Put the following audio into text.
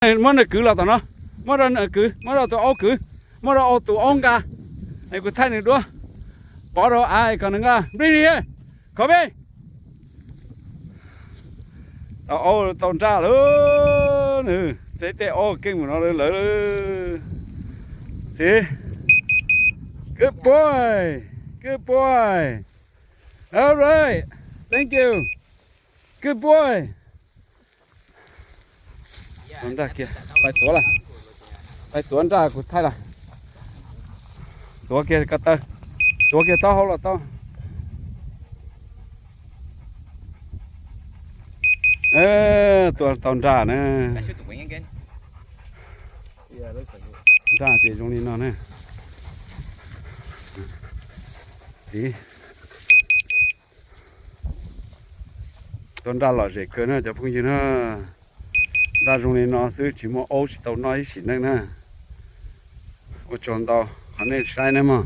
Muab nws kwv los tom no, muab rau nws kwv, muab rau tus aub kwv, muab rau tus aub nqa. Es kuv thaij nws duab, pov rau av kom nws nqa. Nplij li, khov peb. Tau aub tau nraj lawm, nws tej tej aub keej mus no lawm. Sí. Good boy. Good boy. All right. Thank you. Good boy. Nraj kiag, pais tuav lawm. Pais tuav nraj kuv thaij lawm. Tuav kiag ko taw, tuav kiag taub hau los tau. Tuav tau nraj na. Nraj ces zoo li no na. Tiv, tuav nraj lom zem kawg na cov phooj ywg na. Nraj zoo li no xwb tsis muaj aub tsis tau noj ib sim neej na. Ua tsaug ntau qhov nej saib nawb mog.